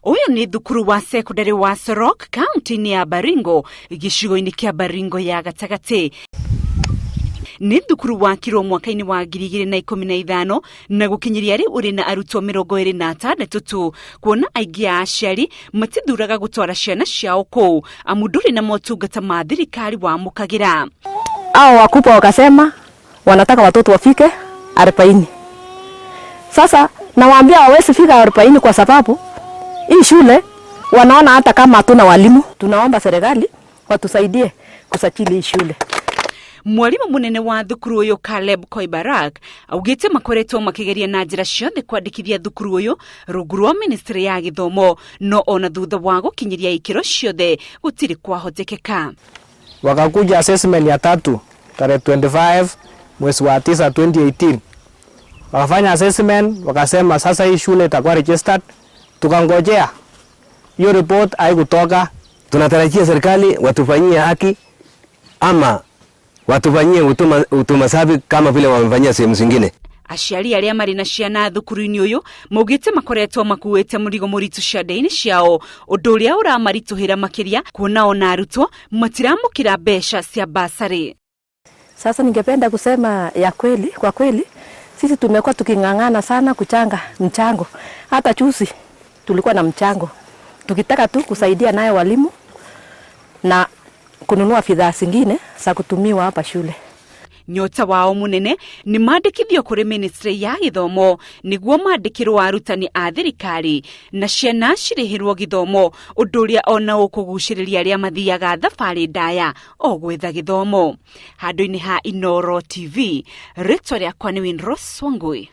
Ũyũ nĩ thukuru wa sekondari wa Sorok kaunti-inĩ ya Baringo gĩcigo-inĩ kĩa Baringo ya gatagatĩ. Nĩ thukuru wakirwo mwaka-inĩ wa 2015 na gũkinyĩria rĩu ũrĩ na arutwo 26 tu, kuona aingĩ a aciari matithuraga gũtwara ciana ciao kũu amu ndũrĩ na motungata ma thirikari wamũkagĩra. Hao wakubwa wakasema wanataka watoto wafike 40. Sasa nawaambia hawawezi fika 40 kwa sababu hii shule wanaona hata kama hatuna walimu. Tunaomba serikali watusaidie kusajili hii shule. Mwarimu munene wa thukuru uyu Caleb Koibarak augite makoretwo makigeria na njira ciothe kwandikithia thukuru uyu rungu rwa ministry ya githomo, no ona thutha wa gukinyiria ikiro ciothe gutiri kwahotekeka. Wakakuja assessment ya tatu tarehe 25 mwezi wa 9 2018, wakafanya assessment, wakasema sasa hii shule itakuwa registered. Tukangojea hiyo report haikutoka. Tunatarajia serikali watufanyie haki ama watufanyie huduma safi kama vile wamefanyia sehemu zingine. Aciari arĩa marĩ na ciana thukuru-inĩ ũyũ maugĩte makoretwo makuĩte mũrigo mũritũ ciande-inĩ ciao, ũndũ ũrĩa ũramaritũhĩra makĩria kuona ona arutwo matiramũkĩra mbeca cia basarĩ. Sasa ningependa kusema ya kweli, kwa kweli sisi tumekuwa tuking'ang'ana sana kuchanga mchango. Hata juzi tulikuwa na mchango tukitaka tu kusaidia naye walimu na kununua bidhaa zingine za kutumiwa hapa shule. Nyota wao munene nĩ mandĩkithio kũrĩ ministry ya gĩthomo nĩguo mandĩkĩrwo arutani a thirikari na ciana cirĩhĩrwo gĩthomo, ũndũ ũrĩa ona ũkũgucĩrĩria arĩa mathiaga thabarĩ ndaya o gwetha gĩthomo. Handũ-inĩ ha Inooro TV, rĩtwa rĩakwa nĩ Winrose Wangui.